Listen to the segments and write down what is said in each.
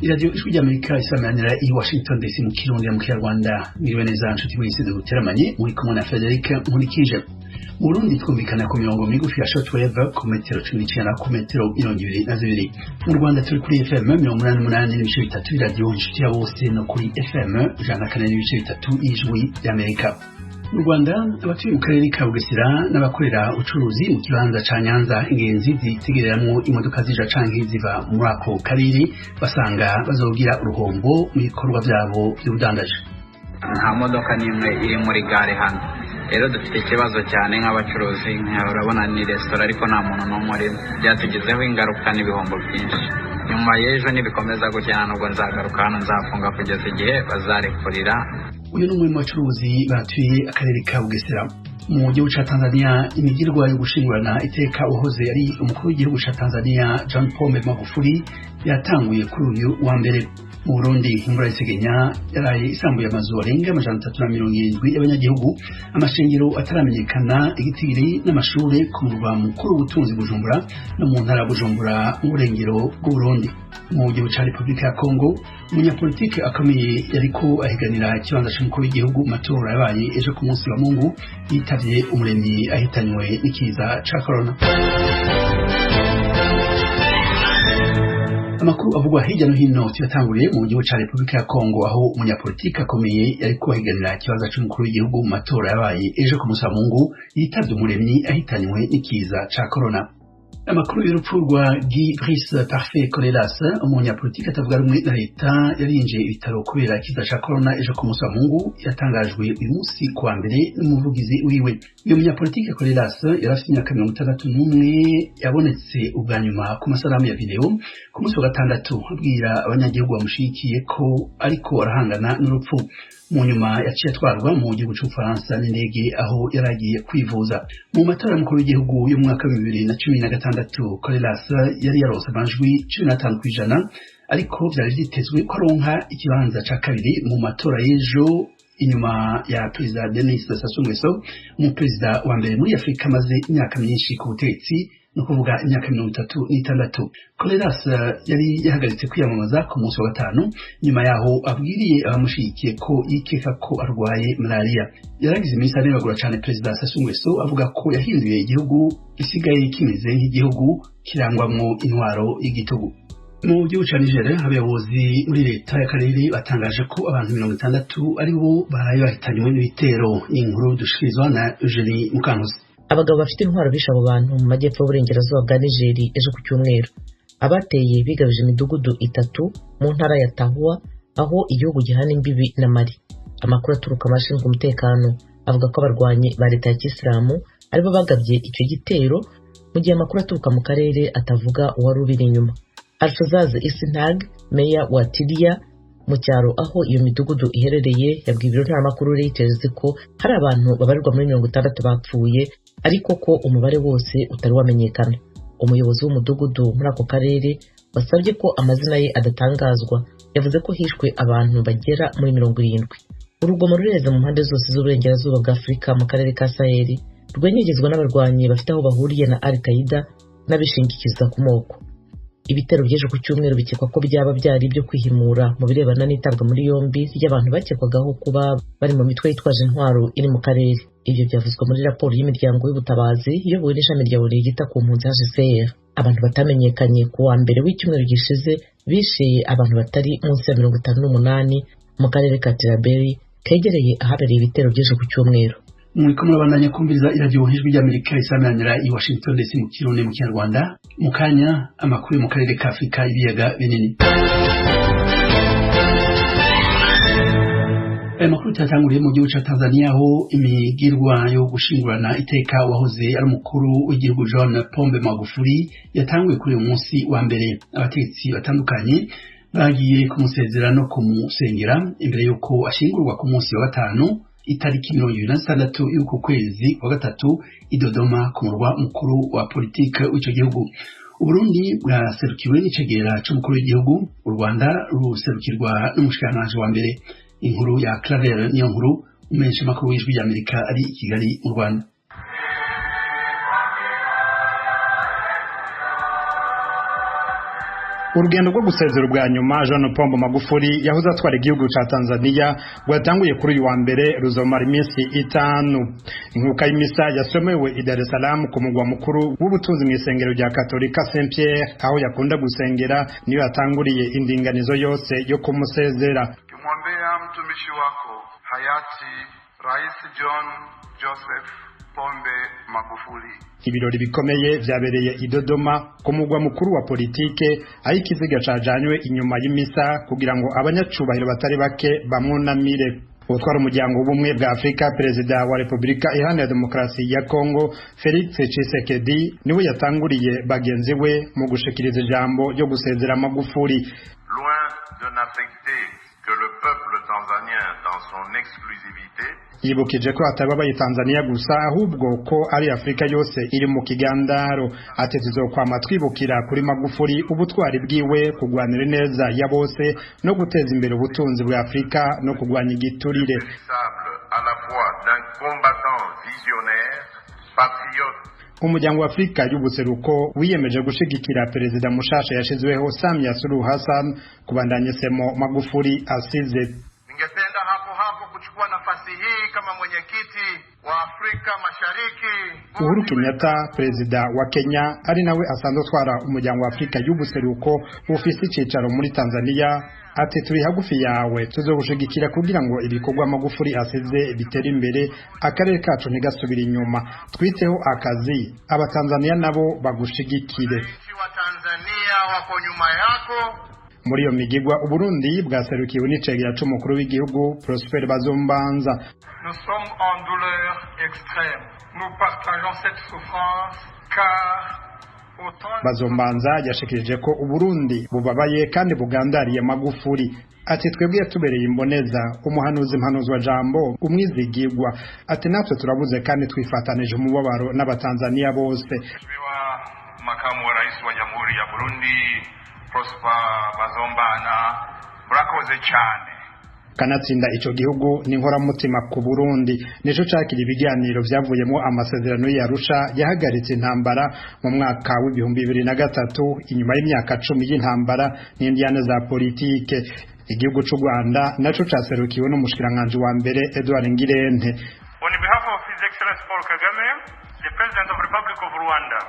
Iradiyo Ijwi ry'Amerika isamanira i Washington DC mu Kirundi mu Kinyarwanda. Mwiriwe neza nshuti mwese duteramanye, muri kumwe na Frederic Nkurikije. Mu Burundi twumvikana ku mirongo migufi ya shortwave ku metero 19 ku metero 22. Mu Rwanda turi kuri FM 88.3 Iradiyo Inshuti ya Bose no kuri FM 104.3 Ijwi ry'Amerika. Mu Rwanda, abatuye mu karere ka Bugesera n'abakorera ubucuruzi mu kibanza ca Nyanza ingenzi zitegereramwo imodoka zija canke ziva muri ako karere basanga bazogira uruhombo mu bikorwa vyabo vy'ubudandaji. Nta modoka n'imwe iri muri gare hano, rero dufite ikibazo cyane nk'abacuruzi. Urabona ni resitora ariko nta muntu n'umwe urimo. Byatugizeho ingaruka n'ibihombo byinshi. Nyuma y'ejo nibikomeza gutya nubwo nzagaruka hano, nzafunga kugeza igihe bazarekurira. Uyu ni umwe mu bacuruzi batuye akarere ka Bugesera. Mu gihugu ca Tanzania, imigirwa yo gushingurana iteka uwahoze ari umukuru w'igihugu ca Tanzania John Pombe Magufuli yatanguye kuri uyu wa mbere. Mu Burundi, imvura y'isegenya yaraye isambuye amazu arenga 370 y'abanyagihugu, amashengero ataramenyekana igitigiri n'amashure ku murwa mukuru w'ubutunzi Bujumbura no mu ntara ya Bujumbura mu burengero bw'Uburundi. Mu gihugu ca Repubulika ya Kongo, umunyapolitike akomeye yariko ahiganira ikibanza c'umukuru w'igihugu mu matora yabaye ejo ku munsi wa Mungu yitavye Umuremyi ahitanywe n'ikiza ca corona. Amakuru avugwa hirya no hino tuyatanguriye mu gihugu ca Repubulika ya Kongo, aho umunyapolitike akomeye yariko ahiganira ikibanza c'umukuru w'igihugu mu matora yabaye ejo ku munsi wa Mungu yitavye Umuremyi ahitanywe n'ikiza ca corona. Amakuru y'urupfu rwa Guy Brice Parfait Kolelas, umunyapolitike atavuga rumwe na leta yarinjiye ibitaro kubera ikiza ca corona ejo ku munsi wa Mungu, yatangajwe uyu munsi kuwa mbere n'umuvugizi wiwe. Uyu munyapolitike Kolelas yari afite imyaka 61, yabonetse ubwa nyuma ku masanamu ya video ku munsi wa gatandatu abwira abanyagihugu bamushigikiye ko ariko arahangana n'urupfu. Mu nyuma yaciye atwarwa mu gihugu c'Ubufaransa n'indege aho yaragiye kwivuza. Mu matora y'umukuru w'igihugu y'umwaka wa 2016, Kolelas yari yaronse amajwi 15%, ariko vyari vyitezwe ko aronka ikibanza ca kabiri mu matora y'ejo inyuma ya Perezida Denis Sassou Nguesso, umuperezida wa mbere muri Afurika amaze imyaka myinshi ku butegetsi, no kuvuga imyaka 36. Kolelas yari yahagaritse kwiyamamaza ku munsi wa gatanu nyuma yaho abwiriye abamushigikiye ko yikeka ko arwaye malaria. Yaragize iminsi anebagura cane Perezida Sassou Nguesso, avuga ko yahinduye igihugu gisigaye kimeze nk'igihugu kirangwamwo intwaro y'igitugu. Mu gihugu ca Niger, abayobozi muri leta y'akarere batangaje ko abantu 60 ari bo baraye bahitanywe n'ibitero. Inkuru dushikirizwa na Eugenie Mukankusi. Abagabo bafite intwaro bishe abo bantu mu majyepfo y'uburengerazuba bwa Nigeri ejo ku cyumweru. Abateye bigabije imidugudu itatu mu ntara ya Tahoua, aho igihugu gihana imbibi na Mali. Amakuru aturuka abashinzwe umutekano avuga ko abarwanyi ba leta ya Kisilamu aribo bagabye icyo gitero, mu gihe amakuru aturuka mu karere atavuga uwari ubiri inyuma. Alfazaz Isintag, meya wa Tiriya mu cyaro aho iyo midugudu iherereye, yabwiye ibiro ntaramakuru Reuters ko hari abantu babarirwa muri 60 bapfuye, ariko ko umubare wose utari wamenyekana. Umuyobozi w'umudugudu muri ako karere wasabye ko amazina ye adatangazwa yavuze ko hishwe abantu bagera muri 70. Urugomo rureze mu mpande zose z'uburengerazuba bwa Afurika mu karere ka Saheli, rwenyegezwa n'abarwanyi bafite aho bahuriye na Al Qaeda n'abishingikiriza ku moko. Ibitero by'ejo ku cyumweru bikekwa ko byaba byari ibyo kwihimura mu birebana n'itabwa muri yombi ry'abantu bakekwagaho kuba bari mu mitwe yitwaje intwaro iri mu karere. Ibyo byavuzwe muri raporo y'imiryango y'ubutabazi iyobowe n'ishami rya ONU ryita ku mpunzi HCR. Abantu batamenyekanye ku wa mbere w'icyumweru gishize bishe abantu batari munsi ya 58 mu karere ka Tiraberi kegereye ahabereye ibitero by'ejo ku cyumweru. Muriko murabandanya kumviriza iradiyo Ijwi ry'Amerika isamanira i Washington DC mu Kirundi mu Kinyarwanda. Mu kanya, amakuru yo mu karere ka Afurika ibiyaga binini. Aya makuru tuyatanguriye mu gihugu ca Tanzania, aho imigirwa yo gushingurana iteka wahoze ari umukuru w'igihugu John Pombe Magufuli yatanguye kuri uyu munsi wa mbere. Abategetsi batandukanye bagiye kumusezera no kumusengera imbere y'uko ashingurwa ku munsi wa gatanu itariki 26 y'uku kwezi kwa gatatu i Dodoma, ku murwa mukuru wa politike w'ico gihugu. Uburundi bwaserukiwe n'icegera c'umukuru w'igihugu, u Rwanda ruserukirwa n'umushikiranganji wa mbere. Inkuru ya Claver niyo nkuru, umumenyeshamakuru w'Ijwi ry'Amerika ari i Kigali mu Rwanda. Urugendo rwo gusezera ubwa nyuma John Pombe Magufuli yahoze atwara igihugu ca Tanzania rwatanguye kuri uyu wa mbere, ruzomara iminsi 5. Inkuka y'imisa yasomewe i Dar es Salaam ku mugwa mukuru w'ubutunzi mu isengero rya Katolika Saint Pierre, aho yakunda gusengera, niyo yatanguriye indinganizo yose yo kumusezera. Kimwombea mtumishi wako hayati Rais John Joseph Pombe Magufuli. Ibirori bikomeye vyabereye i Dodoma ku mugwa mukuru wa politike, aho ikiziga cajanywe inyuma y'imisa kugira ngo abanyacubahiro batari bake bamwunamire. Utwara umuryango w'ubumwe bwa Afrika, Perezida wa Repubulika Iharanira Demokarasi ya Kongo Felix Tshisekedi, niwe yatanguriye bagenzi we mu gushikiriza ijambo ryo gusezera Magufuli. Loin de n'affecter que le peuple tanzanien dans son exclusivité. Yibukije ko atababaye Tanzania gusa, ahubwo ko ari Afrika yose iri mu kigandaro. Ati tuzokwama twibukira kuri Magufuli ubutwari bwiwe, kugwanira neza ya bose no guteza imbere ubutunzi bwa Afrika no kugwanya igiturire. À la fois d'un combattant visionnaire, patriote. Umuryango wa Afrika y'ubuseruko wiyemeje gushigikira perezida mushasha yashizweho Samia Suluhu Hassan kubandanya semo Magufuli asize. Ningependa hapo hapo kuchukua nafasi hii kama mwenyekiti wa Afrika Mashariki. Uhuru Kenyatta, perezida wa Kenya ari nawe asanzwe atwara umuryango wa Afrika y'ubuseruko ufise icicaro muri Tanzania, ati turi hagufi yawe, tuzogushigikira kugira ngo ibikorwa Magufuli asize bitere imbere, akarere kacu ntigasubire inyuma. Twiteho akazi, abatanzania nabo bagushigikire. Wa Tanzania wako nyuma yako. Muri iyo migigwa, Uburundi bwaserukiwe n'icegera c'umukuru w'igihugu Prosper Bazombanza. Nous sommes en douleur extrême. Nous partageons cette souffrance car Bazombanza yashikirije ko Uburundi bubabaye kandi bugandariye Magufuli. Ati twebwe yatubereye imboneza, umuhanuzi, impanuzwa jambo, umwizigirwa. Ati natwe turabuze kandi twifatanije umubabaro n'abatanzania bose. Mheshimiwa Makamu wa Rais wa Jamhuri ya Burundi Prosper Bazombana, murakoze cyane. Kanatsinda ico gihugu ni inkoramutima ku Burundi, nico cakira ibiganiro vyavuyemo amasezerano y'Arusha yahagaritse intambara mu mwaka w'2003, inyuma y'imyaka 10 y'intambara n'indyane za politike. Igihugu c'u Rwanda naco caserukiwe n'umushikiranganji wa mbere Edouard Ngirente. On behalf of His Excellency Paul Kagame, the President of the Republic of Rwanda.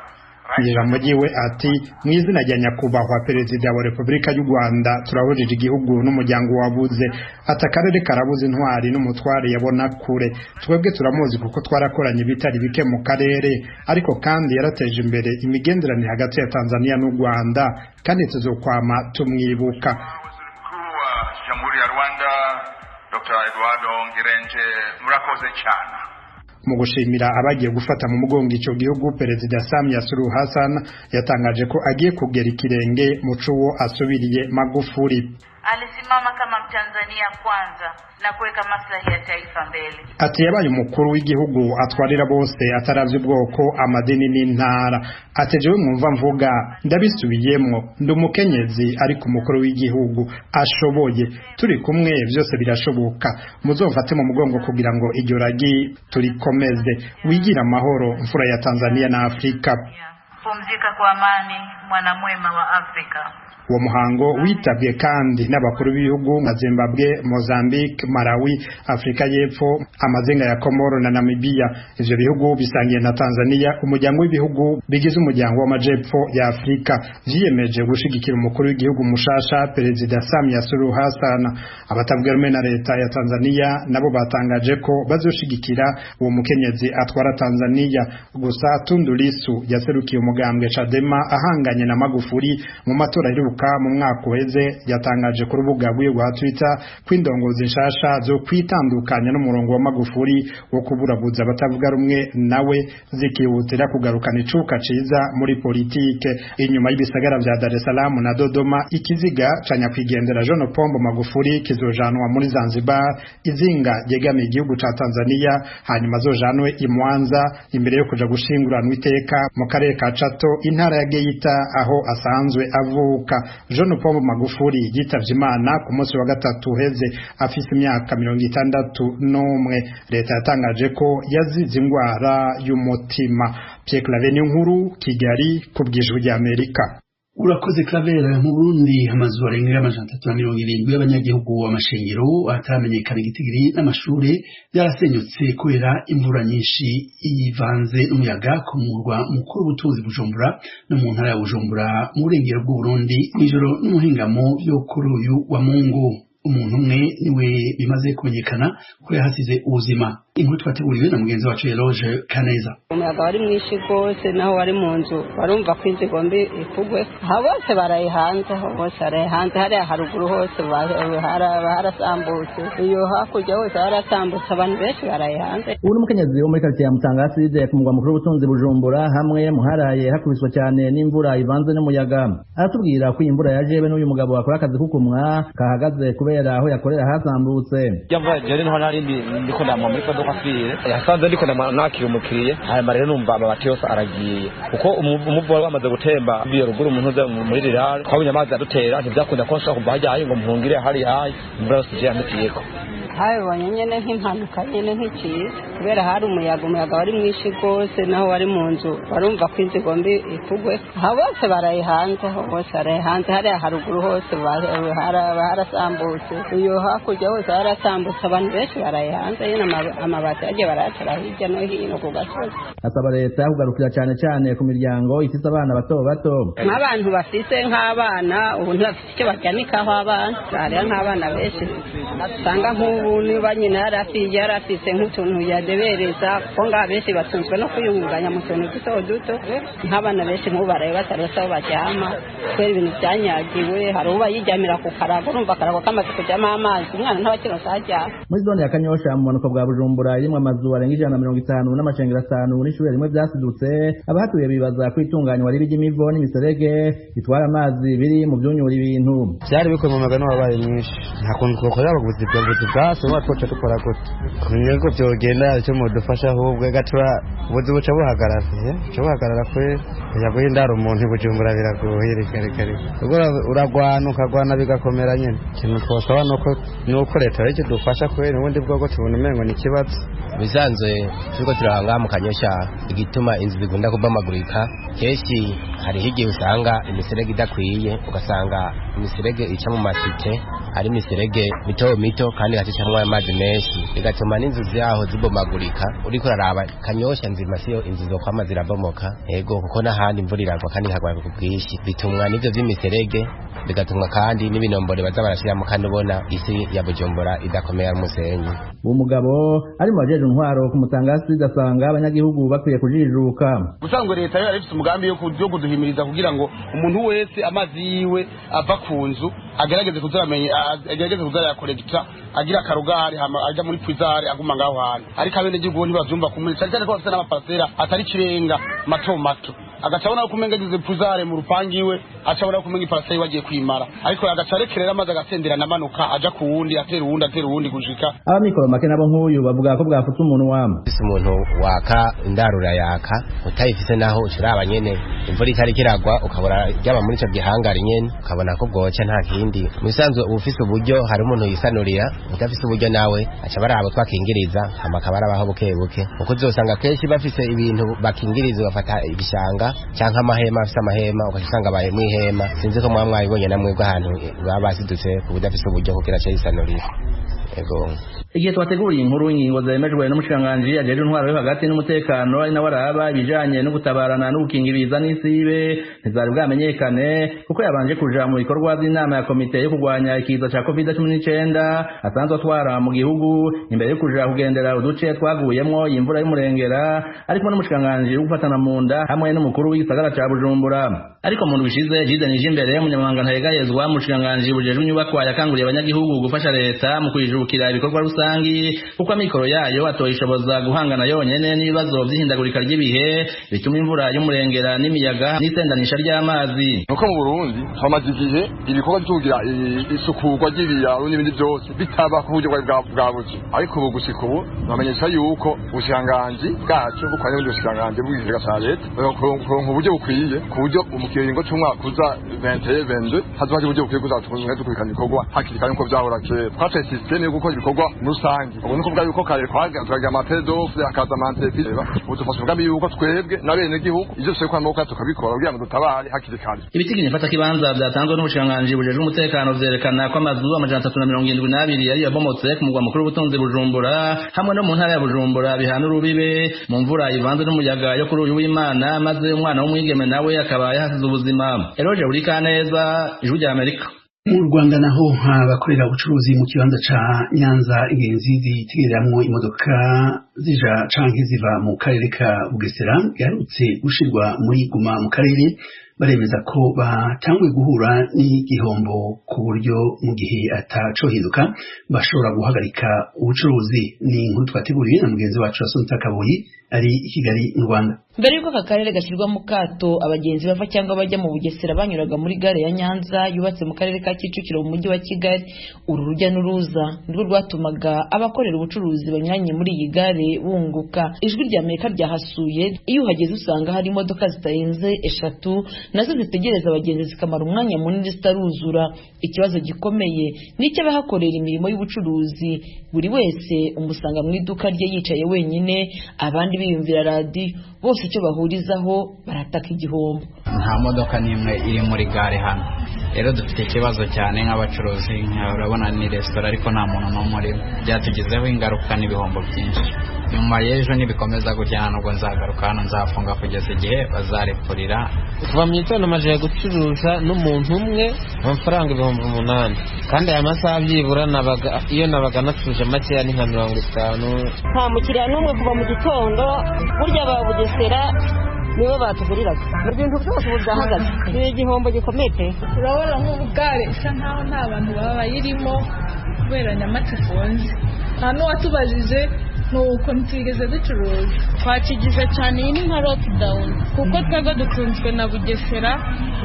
Ijambo ryiwe ati mu izina rya nyakubahwa Perezida wa Repubulika y'u Rwanda, turahurije igihugu n'umuryango wabuze. Ati akarere karabuze intwari n'umutware yabona kure. Twebwe turamuzi kuko twarakoranye ibitari bike mu karere, ariko kandi yarateje imbere imigenderanire hagati ya Tanzania n'u Rwanda, kandi tuzokwama tumwibuka. Mkuu wa Jamhuri ya Rwanda Dr. Eduardo Ngirente, murakoze cyane. Mu gushimira abagiye gufata mu mugongo ico gihugu, Perezida Samia Suluhu Hassan yatangaje ko agiye kugera ikirenge mu cuwo asubiriye Magufuli. Alisimama kama Mtanzania kwanza na kuweka maslahi ya taifa mbele. Ati yabaye umukuru w'igihugu atwarira bose ataravye ubwoko, amadini n'intara. Ati jewe mwumva mvuga ndabisubiyemwo, ndi umukenyezi ariko umukuru w'igihugu ashoboye, turi kumwe vyose birashoboka. Muzomfate mu mugongo kugira ngo iryo ragi turikomeze. Wigira amahoro mfura ya Tanzania na Afrika. Pumzika kwa amani, mwana mwema wa Afrika. Uwo muhango witabwe kandi n'abakuru b'ibihugu nka Zimbabwe, Mozambique, Malawi, Afrika y'Epfo, amazinga ya Komoro na Namibia. Ivyo bihugu bisangiye na Tanzania umuryango w'ibihugu bigize umuryango w'amajepfo ya Afrika, vyiyemeje gushigikira umukuru w'igihugu mushasha Perezida Samia Suluhu Hassan. Abatavuga rumwe na leta ya Tanzania nabo batangaje ko bazoshigikira uwo mukenyezi atwara Tanzania. Gusa Tundu Lissu yaserukiye umugambwe Chadema ahanganye na Magufuli mu matora aheruka mu mwaka uheze, yatangaje ku rubuga rwiwe rwa Twitter ko indongozi nshasha zo kwitandukanya n'umurongo wa Magufuli wo kuburabuza abatavuga rumwe nawe, zikihutira kugarukana icuka ciza muri politike. Inyuma y'ibisagara vya Dar es Salaam na Dodoma, ikiziga ca nyakwigendera John Pombe Magufuli kizojanwa muri Zanzibar, izinga ryegamiye igihugu ca Tanzania, hanyuma azojanwe i Mwanza imbere yo kuja gushinguranwa iteka mu karere ka Chato, intara ya Geita, aho asanzwe avuka. John Pombe Magufuli yitavye Imana ku munsi wa gatatu uheze afise imyaka 61. Leta yatangaje ko yazize ingwara y'umutima. Pierre Claver Niyonkuru, Kigali, ku bw'Ijwi ry'Amerika. Urakoze Claver. Mu Burundi amazu arenga 370 y'abanyagihugu, amashengero ataramenyekana igitigiri n'amashure byarasenyutse kubera imvura nyinshi ivanze n'umuyaga ku murwa mukuru w'ubutunzi Bujumbura no mu ntara ya Bujumbura mu burengero bw'Uburundi mw'ijoro n'umuhingamo vyo kuri uyu wa Mungu. Umuntu umwe niwe bimaze kumenyekana ko yahasize ubuzima. Inkuru twateguriwe na mugenzi wacu Eloge Kaneza. Umuyaga wari mwinshi rwose, naho wari mu nzu barumva ko inzu igomba ikugwe. Aho bose baraye hanze, aho bose baraye hanze, hariya haruguru hose harasambutse, iyo hakurya hose harasambutse, abantu benshi baraye hanze. Ubu ni umukenyezi wo muri quartier ya Mutanga Sud ku mugwa mukuru w'ubutunzi Bujumbura, hamwe muharaye hakubiswa cyane n'imvura ivanze n'umuyaga. Aratubwira ko iyi mvura yaje be n'uyu mugabo akora akazi kukumwa kahagaze kubera aho yakorera hasambutse. Yamva jeri niho nari ndiko ndamwa muri modoka fire yasanze ndiko nakira umukiriye, hanyuma rero numva amabati yose aragiye kuko umuvu wari wamaze gutemba biyo ruguru umuntu uza muri rirare twabonye amazi adutera, ntibyakunda ko nshobora kuva hajya ngo muhungire hari hayi imvura yose ije yamutiyeko. Habibonye nyene nk'impanuka nyene nk'ikiza kubera hari umuyaga, umuyaga wari mwinshi rwose, naho wari mu nzu barumva ko inzu igomba ikugwe. Aho bose baraye hanze, aho bose baraye hanze, hariya haruguru hose harasambutse, iyo hakurya hose harasambutse, abantu benshi baraye hanze nyene, amabati yagiye barayatara hirya no hino ku gasozi. Asaba leta kugarukira cyane cyane ku miryango ifise abana bato bato. Nk'abantu bafise nk'abana ubu ntibafise icyo baryamikaho abana, hariya nk'abana benshi usanga nk'ubu niba nyina yarafise nk'utuntu yadebereza, kuko ngaha benshi batunzwe no kwiyungunganya mu tuntu duto duto. Nk'abana benshi nk'ubu baraye batarose aho baryama kubera ibintu byanyagiwe. Hari uba yiryamira ku karago, urumva akarago kamaze kujyamo amazi, umwana ntabakirose aho aryama. Muri zone ya Kanyosha mu bumanuko bwa Bujumbura irimwo amazu arenga 150 n'amashengero 5 n'ishure rimwe vyasidutse. Abahatuye bibaza ko itunganywa ribi ry'imivo n'imiserege bitwara amazi biri mu vyunyura ibintu. Vyari bikomeye, umuyaga wabaye mwinshi, nta kuntu twokorera ubuzi bwase uba twoca dukora gute kumenya ko vyogenda icyo mudufasha, ahubwo gatura ubuzi buca buhagarara, buca buhagarara kwe kuja guha indaro umuntu i Bujumbura biragoye, reka reka reka, ubwo uragwana ukagwana bigakomera nyene. Ikintu twosaba nuko leta yo idufasha kubera ubundi bwoko tubona umengo ni ikibazo. Bisanzwe turiko turahanga mu Kanyosha, igituma inzu zikunda kubomagurika kenshi hariho igihe usanga imiserege idakwiye, ugasanga imiserege ica mu masite ari imiserege mito mito kandi igacicamwo amazi menshi, bigatuma n'inzu zaho zibomagurika. Uriko uraraba Kanyosha nzima siyo inzu zokwama zirabomoka, yego, kuko n'ahandi imvura iragwa kandi ikagwa ku bwinshi, bitumwa n'ivyo vy'imiserege, bigatumwa kandi n'ibinombore baza barashiramo, kandi ubona isi ya Bujumbura idakomeye ari umusenyi. Uwo mugabo ari mu bajeje intwaro ku Mutanga Sud asanga abanyagihugu bakwiye kujijuka. Ubusanzwe leta yo yari ifite umugambi yo kuduhimiriza kugira ngo umuntu wese amazi yiwe ava ku nzu agerageze kuzamenya, agerageze kuzayakorekta, agira akarugari hama aja muri puizare aguma ngaho hantu, ariko abenegihugu ntibavyumva kumwe, cyane cyane ko bafite n'amaparasera atari ikirenga mato mato, agaca abona ko umenga agize puzare mu rupangu iwe, aca abona ko umenga iparasera iwe agiye kwimara, ariko agaca arekerera amazi agasenderana amanuka aja ku wundi, atera uwundi, atera uwundi gushika. Abamikoro make nabo nk'uyu bavuga ko bwafutse umuntu wama. Ufise umuntu waka indarura yaka, utayifise naho ucuraba nyene imvura itariko iragwa ukabura ryaba muri ico gihangari nyene ukabona ko bwoca nta kindi. Mu bisanzwe uba ufise uburyo hari umuntu yisanurira, udafise uburyo nawe aca baraba twakingiriza hama akaba arabaho buke buke, kuko uzosanga kenshi bafise ibintu bakingiriza, bafata ibishanga canke amahema, afise amahema ugaca usanga abaye mw'ihema. Sinzi ko mwaba mwabibonye namwebwe ahantu baba basidutse ku budafise uburyo kugira ace yisanurira. Ego. Igihe twateguriye inkuru, ingingo zemejwe n'umushikiranganji ajejwe intwaro yo hagati n'umutekano ari nawe araba ibijanye no gutabarana no gukinga ibiza n'isibe ntizari bwamenyekane, kuko yabanje kuja mu bikorwa vy'inama ya komite yo kurwanya ikiza ca COVID-19 asanzwe atwara mu gihugu, imbere yo kuja kugendera uduce twaguyemwo imvura y'umurengera, ariko n'umushikiranganji wo gufatana mu nda hamwe n'umukuru w'igisagara ca Bujumbura. Ariko mu ndwi ishize Jide Nijimbere, umunyamabanga ntayegayezwa mu bushikiranganji bujejwe inyubakwa, yakanguriye abanyagihugu gufasha leta mu kwijukira ibikorwa rusangi, kuko amikoro yayo atoyishoboza guhangana yonyene n'ibibazo vy'ihindagurika ry'ibihe bituma imvura y'umurengera n'imiyaga n'isendanisha ry'amazi. Nuko mu Burundi hamaze igihe ibikorwa vyo kugira isukurwa ry'ibiraro n'ibindi byose bitaba ku buryo bwabuze, ariko ubu gushika ubu bamenyesha yuko ubushikiranganji bwacu bukoranye n'ubundi bushikiranganji bw'ikigega ca leta kuronka uburyo bukwiye ku buryo mu kiringo c'umwaka uza 21 hazoba hari uburyo bukwiye kuzatunga dukurikirana ibikorwa hakiri kare nkuko vyahora kera. Twatoye systeme yo gukora ibikorwa rusange, ubu ni ukuvuga yuko kare twagira ama appels d'offres, hakaza ama entreprises. Ubu dufashe umugambi yuko twebwe n'abenegihugu ivyo dushoboye kwa maboko tukabikora kugira ngo dutabare hakiri kare. Ibitigiri mfatakibanza vyatanzwe n'ubushikiranganji bujejwe umutekano vyerekana ko amazu 372 yari yabomotse ku mugwa mukuru w'ubutunzi Bujumbura hamwe no mu ntara ya Bujumbura bihana urubibe mu mvura ivanze n'umuyaga yo kuri uyu w'Imana, maze umwana w'umwigeme nawe akaba yahasize ubuzima. Eroje Urikaneza, Ijwi rya Amerika. Mu Rwanda naho abakorera ubucuruzi mu kibanza ca Nyanza ingenzi zitegereramwo imodoka zija canke ziva mu karere ka Bugesera giherutse gushirwa muri guma mu karere baremeza ko batanguye guhura n'igihombo ku buryo mu gihe atacohinduka bashobora guhagarika ubucuruzi. Ni inkuru twateguriwe na mugenzi wacu Assunta Kaboyi ari i Kigali mu Rwanda. Mbere y'uko aka karere gashyirwa mu kato, abagenzi bava cyangwa bajya mu Bugesera banyuraga muri gare ya Nyanza yubatse mu karere ka Kicukiro mu mujyi wa Kigali. Uru rujya n'uruza nirwo rwatumaga abakorera ubucuruzi banyuranye muri iyi gare bunguka. Ijwi rya Amerika ryahasuye, iyo uhageze usanga hari imodoka zitarenze 3 nazo zitegereza abagenzi zikamara umwanya munini zitaruzura. Ikibazo gikomeye ni icy'abahakorera imirimo y'ubucuruzi, buri wese umusanga mu iduka rye yicaye wenyine, abandi biyumvira radiyo, bose icyo bahurizaho barataka igihombo. Nta modoka n'imwe iri muri gare hano, rero dufite ikibazo cyane nk'abacuruzi. Urabona ni resitora ariko nta muntu n'umwe urimo, byatugizeho ingaruka n'ibihombo byinshi. Nyuma y'ejo nibikomeza gutya nubwo nzagaruka hano nzafunga kugeza igihe bazarekurira. Kuva mu gitondo amaze gucuruza n'umuntu umwe amafaranga 8,000, kandi aya masaha byibura iyo nabaga nacuruje makeya ni nka 50. Nta mukiriya n'umwe kuva mu gitondo, burya ba Bugesera nibo batuguriraga ibintu byose ubu byahagaze, ni igihombo gikomeye pe. Urabona nk'ubu gare isa nkaho nta bantu baba bayirimo kubera Nyamata ifunze, nta n'uwatubajije nuko ntitwigeze ducuruza. Twakigize cyane, iyi ni nka lockdown kuko twebwe dutunzwe na Bugesera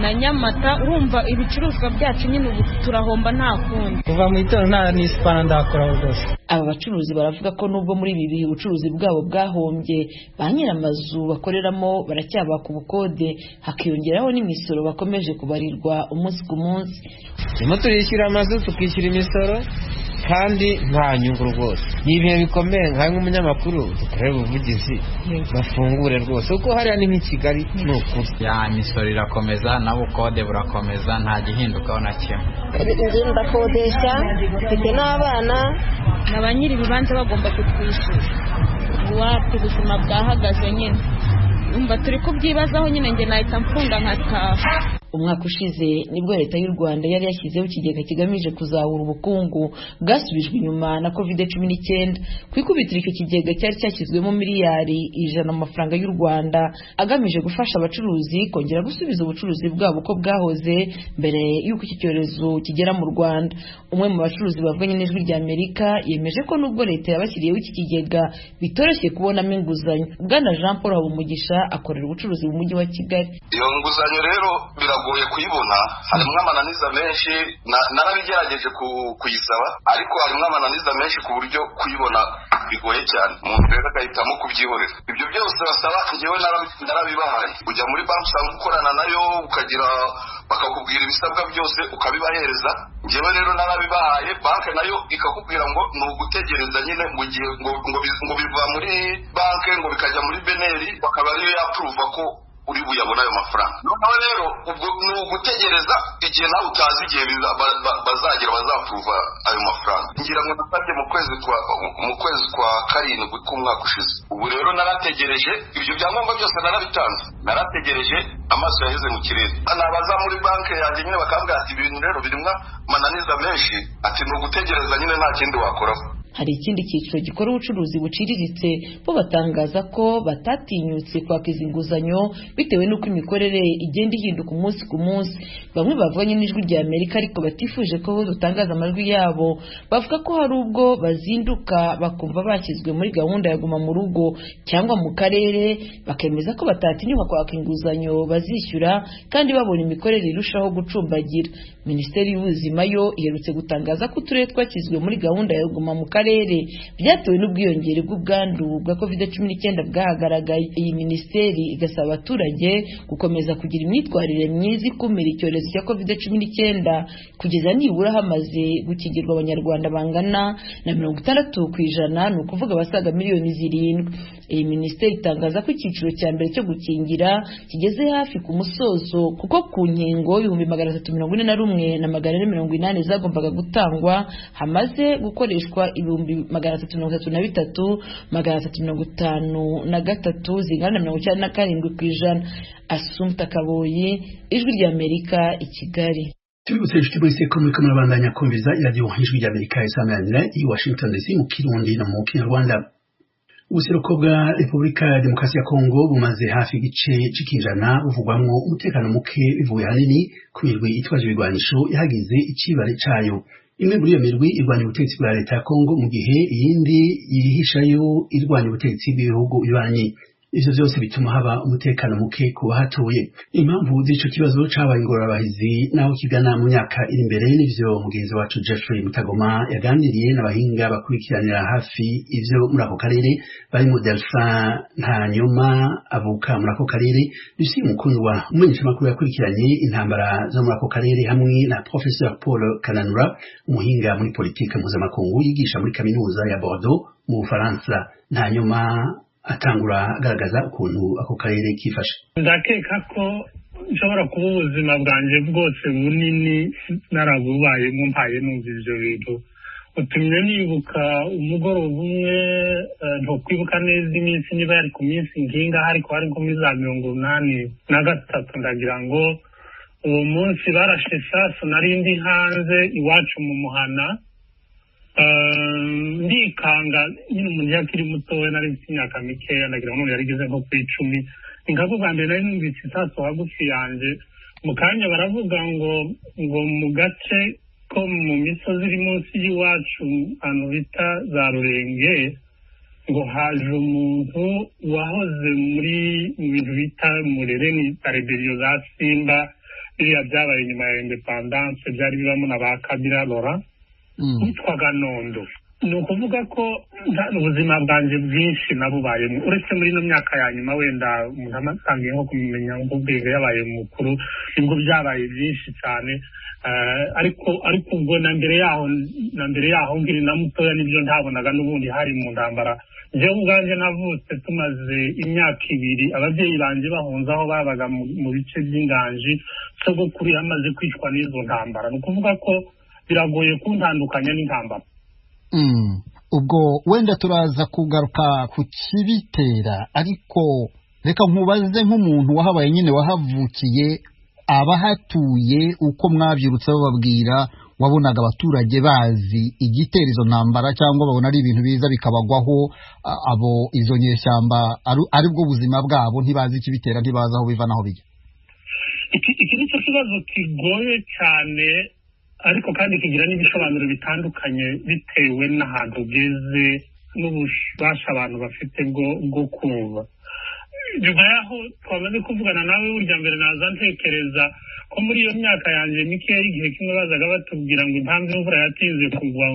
na Nyamata, urumva ibicuruzwa byacu nyine ubu turahomba nta kundi. Kuva mu itora nta n'isipana ndakora rwose. Aba bacuruzi baravuga ko nubwo muri ibi bihe ubucuruzi bwabo bwahombye, ba nyir'amazu bakoreramo baracyabaka ubukode, hakiyongeraho n'imisoro bakomeje kubarirwa umunsi ku munsi. Turimo turishyura amazu, tukishyura imisoro kandi nta nyungu rwose. Ni ibihe bikomeye, nka nk'umunyamakuru dukorere ubuvugizi bafungure rwose, kuko hariya ni nk'i Kigali ni ukuri. Ya imisoro irakomeza n'ubukode burakomeza, nta gihindukaho na kimwe. Inzu ndakodesha, mfite n'abana, na ba nyiri ibibanza bagomba kutwishyura. Iwacu ubuzima bwahagaze nyine, umva turi kubyibazaho nyine, njye nahita mfunda nkataha. Umwaka ushize nibwo leta y'u Rwanda yari yashyizeho ikigega kigamije kuzahura ubukungu bwasubijwe inyuma na COVID-19. Ku ikubitiro icyo kigega cyari cyashyizwemo miliyari 100 amafaranga y'u Rwanda agamije gufasha abacuruzi kongera gusubiza ubucuruzi bwabo uko bwahoze mbere y'uko iki cyorezo kigera mu Rwanda. Umwe mu bacuruzi bavuganye n'Ijwi rya Amerika yemeje ko nubwo leta yabashyiriyeho iki kigega bitoroshye kubonamo inguzanyo. Bwana Jean Paul Habumugisha akorera ubucuruzi mu mujyi wa Kigali. Iyo nguzanyo rero biragoye kuyibona, harimo amananiza menshi, narabigerageje kuyisaba ariko harimo amananiza menshi ku buryo kuyibona bigoye cyane, umuntu rero agahitamo kubyihorera. Ibyo byose basaba njyewe narabibahaye. Ujya muri banki usanga ukorana nayo, ukagira bakakubwira ibisabwa byose ukabibahereza. Njyewe rero narabibahaye, banki nayo ikakubwira ngo ni ugutegereza nyine mu gihe ngo biva muri banki ngo bikajya muri beneri, bakaba ariyo yapuruva ko uri buyabona ayo mafaranga. Noneho rero ubwo ni ugutegereza igihe nawe utazi igihe bazagera bazapuruva ayo mafaranga. Ngira ngo nasabye mu kwezi kwa 7 k'umwaka ushize. Ubu rero narategereje, ibyo byangombwa byose narabitanze, narategereje, amaso yaheze mu kirere. Nabaza muri banki yanjye nyine bakambwira ati ibintu rero birimo amananiza menshi, ati ni ugutegereza nyine nta kindi wakoraho. Hari ikindi cyiciro gikora ubucuruzi buciriritse, bo batangaza ko batatinyutse kwaka izi nguzanyo bitewe n'uko imikorere igenda ihinduka umunsi ku munsi. Bamwe bavuganye n'Ijwi rya Amerika ariko batifuje ko dutangaza amajwi yabo, bavuga ko hari ubwo bazinduka bakumva bashyizwe muri gahunda ya guma mu rugo cyangwa mu karere, bakemeza ko batatinyuka kwaka inguzanyo bazishyura kandi babona imikorere irushaho gucumbagira. Minisiteri y'Ubuzima yo iherutse gutangaza ko uturere twashyizwe muri gahunda ya guma mu karere karere byatewe n'ubwiyongere bw'ubwandu bwa COVID-19 bwahagaragaye. Iyi minisiteri igasaba abaturage gukomeza kugira imyitwarire myiza ikumira icyorezo cya COVID-19 kugeza nibura hamaze gukingirwa Abanyarwanda bangana na 60%, ni ukuvuga abasaga miliyoni 7. Iyi minisiteri itangaza ko icyiciro cya mbere cyo gukingira kigeze hafi ku musozo, kuko ku nkingo 341,480 zagombaga gutangwa hamaze gukoreshwa 333,353 zingana na 97%. Asumta Kaboyi, Ijwi ry'Amerika, i Kigali. Tubibutse inshuti mwese ko muriko murabandanya kumviriza iradiyo Ijwi ry'Amerika isanganira i Washington DC mu Kirundi no mu Kinyarwanda. Ubuseruko bwa Repubulika ya Demokarasi ya Kongo bumaze hafi igice c'ikinjana buvugwamwo umutekano muke, bivuye ahanini ku mirwi itwaje ibigwanisho yahagize icibare cayo. Imwe muri iyo mirwi irwanya ubutegetsi bwa leta ya Kongo, mu gihe iyindi yihishayo irwanya ubutegetsi bw'ibihugu bibanyi. Ivyo vyose bituma haba umutekano muke ku bahatuye. Impamvu z'ico kibazo cabaye ingorabahizi naho kigana mu myaka iri imbere, n'ivyo mugenzi wacu Jeffrey Mutagoma yaganiriye n'abahinga bakurikiranira hafi ivyo muri ako karere, barimo Delphin Ntanyoma avuka muri ako karere, Lucie Mukundwa umumenyeshamakuru yakurikiranye intambara zo muri ako karere, hamwe na Professeur Paul Kananura, umuhinga muri politike mpuzamakungu yigisha muri kaminuza ya Bordeaux mu Bufaransa. Ntanyoma atangura agaragaza ukuntu ako karere kifashe. Ndakeka ko nshobora kuba ubuzima bwanjye bwose bunini narabubayemo mpaye numva ivyo bintu. Utumye nibuka umugoroba umwe, ntokwibuka neza iminsi niba yari ku minsi nkingaho, ariko hari nko muri za 83, ndagira ngo uwo munsi barashe isasu, nari ndi hanze iwacu mu muhana. Ndikanga nyine, umuntu iyo akiri mutoya, nari mfite imyaka mikeya, ndagira ngo none yari igeze nko ku 10. Ni nkabwo bwa mbere nari numvise isasu hagufi yanjye. Mu kanya baravuga ngo mu gace ko mu misozi iri munsi y'iwacu, ahantu bita za Rurenge, ngo haje umuntu wahoze muri mu bintu bita Murere, ni rébellion za Simba, biriya byabaye nyuma ya indépendance, byari bibamo na ba Kabila Laurent, witwaga Nondo. Ni ukuvuga ko ubuzima bwanjye bwinshi nabubayemo, uretse muri ino myaka ya nyuma, wenda umuntu atangiye nko kumenya nk'ubwenge, yabaye mukuru, nibwo byabaye byinshi cyane. Ariko ubwo na mbere yaho nkiri na mutoya, nibyo ntabonaga n'ubundi hari mu ntambara. Njyewe ubwanjye navutse tumaze imyaka 2 ababyeyi banjye bahunze aho babaga mu bice by'Inganji, sogokuru yamaze kwicwa n'izo ntambara. Ni ukuvuga ko biragoye kuntandukanya n'intambara. Ubwo wenda turaza kugaruka ku kibitera, ariko reka nkubaze nk'umuntu wahabaye nyine, wahavukiye, abahatuye uko mwabyirutse bababwira, wabonaga abaturage bazi igitera izo ntambara, cyangwa babona ari ibintu biza bikabagwaho, abo izo nyeshyamba ari bwo buzima bwabo, ntibazi ikibitera, ntibazi aho biva n'aho bijya? Iki ni cyo kibazo kigoye cyane, ariko kandi kigira n'ibisobanuro bitandukanye bitewe n'ahantu ugeze n'ububasha abantu bafite bwo kumva. Nyuma y'aho twamaze kuvugana nawe, burya mbere naza ntekereza ko muri iyo myaka yanjye mikeya, igihe kimwe bazaga batubwira ngo impamvu imvura yatinze kugwa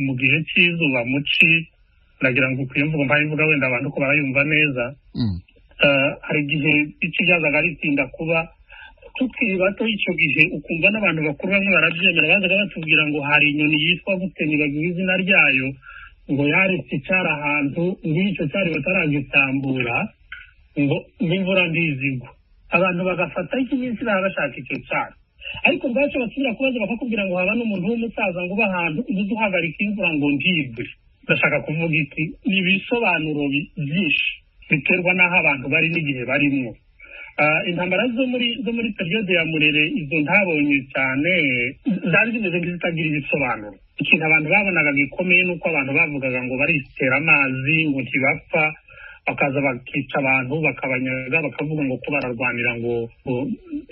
mu gihe cy'izuba mu ci, ndagira ngo ku iyo mvugo mpaye imvuga wenda abantu ko barayumva neza. Hari igihe ici ryazaga ritinda kuba tukiri bato icyo gihe, ukumva n'abantu bakuru bamwe barabyemera. Bazaga batubwira ngo hari inyoni yitwa gute, nibagiwe izina ryayo, ngo yaretse icyari ahantu, ngo icyo cyari bataragisambura ngo n'imvura ndizigwa. Abantu bagafata iminsi baba bashaka icyo cyari, ariko ubwacyo basubira kubaza bakakubwira ngo haba n'umuntu w'umusaza ngo uba ahantu ubuze uhagarika imvura ngo ntigwe. Ndashaka kuvuga iki? Ni ibisobanuro byinshi biterwa n'aho abantu bari n'igihe barimwo. Intambara zo muri période ya Murere, izo ntabonye cyane, zari zimeze nk'izitagira ibisobanuro. Ikintu abantu babonaga gikomeye ni uko abantu bavugaga ngo baritera amazi, ngo ntibapfa, bakaza bakica abantu bakabanyaga, bakavuga ngo ko bararwanira ngo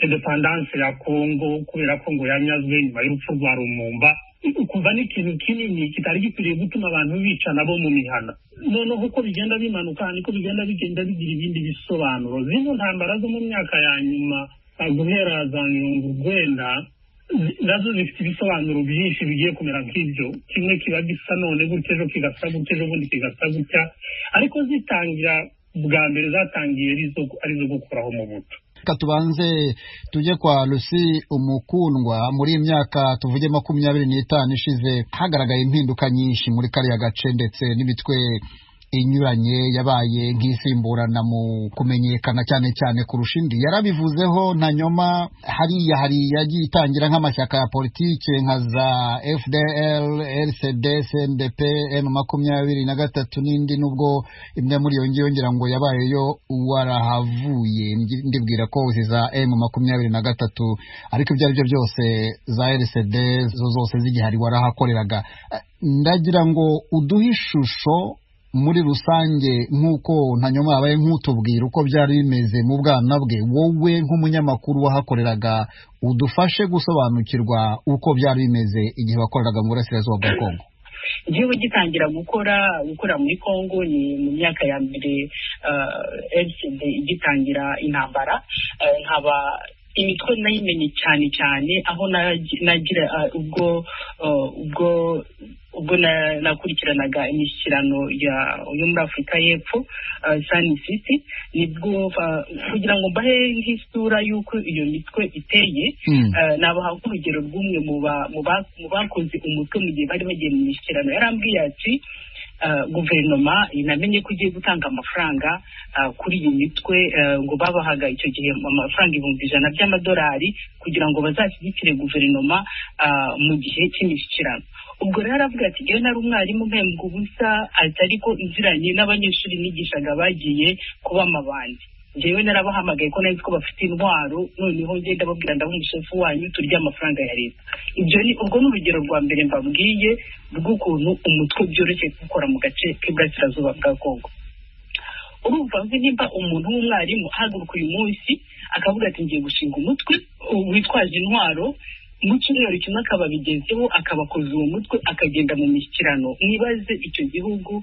indépendance ya Kongo, kubera ko ngo yanyazwe nyuma y'urupfu rwa Lumumba. Ukumva ni ikintu kinini kitari gikwiriye gutuma abantu bicana bo mu mihana. Noneho uko bigenda bimanuka niko bigenda bigira ibindi bisobanuro. Zino ntambara zo mu myaka ya nyuma, guhera za 90, Nazo zifite ibisobanuro byinshi bigiye kumera nk'ibyo. Kimwe kiba gisa none gutya, ejo kigasa gutya, ejo bundi kigasa gutya, ariko zitangira bwa mbere zatangiye ari izo gukuraho Mobutu. Reka tubanze tujye kwa Lucy Umukundwa. Muri iyi myaka tuvuge 25 ishize, hagaragaye impinduka nyinshi muri kariya gace, ndetse n'imitwe inyuranye yabaye nk'isimburana mu kumenyekana cyane cyane kurusha indi. Yarabivuzeho Ntanyoma, hariya hari yagiye itangira nk'amashyaka ya politike nka za FDL, RCD, CNDP, M23 n'indi, nubwo imwe muri iyo ngiyo ngira ngo yabayeyo warahavuye, ndibwira ko za M23, ariko ibyo ari byo byose za RCD zo zose zigihari warahakoreraga. Ndagira ngo uduhe ishusho muri rusange nk'uko Ntanyoma yabaye nk'utubwira uko byari bimeze mu bwana bwe, wowe nk'umunyamakuru wahakoreraga udufashe gusobanukirwa uko byari bimeze igihe wakoreraga mu burasirazuba bwa Kongo. Igihugu gitangira gukora muri Kongo ni mu myaka ya mbere RCD igitangira intambara, nkaba imitwe nayimenye cyane cyane aho nagira ubwo ubwo ubwo nakurikiranaga imishyikirano yo muri Afurika y'Epfo, Sun City, nibwo kugira ngo mbahe nk'isura y'uko iyo mitwe iteye, nabaha nk'urugero rw'umwe mu bakoze umutwe mu gihe bari bagiye mu mishyikirano. Yarambwiye ati: "Guverinoma inamenye ko igiye gutanga amafaranga kuri iyi mitwe." Ngo babahaga icyo gihe amafaranga 100,000 by'amadolari kugira ngo bazashyigikire guverinoma mu gihe cy'imishyikirano. Ubwo rero aravuga ati: "Ngewe nari umwarimu mpembwa ubusa," ati, "ariko inziranye n'abanyeshuri nigishaga bagiye kuba amabandi. Ngewe narabahamagaye ko nari ko bafite intwaro, noneho ngenda babwira ndabaha umushefu wanyu turya amafaranga ya leta." Ibyo ni ubwo ni urugero rwa mbere mbabwiye rw'ukuntu umutwe byoroshye gukora mu gace k'iburasirazuba bwa Kongo. Urumva nimba umuntu w'umwarimu ahaguruka uyu munsi akavuga ati: "Ngiye gushinga umutwe witwaje intwaro," mu cyumweru kimwe akaba abigezeho, akabakoza uwo mutwe, akagenda mu mishyikirano, mwibaze icyo gihugu.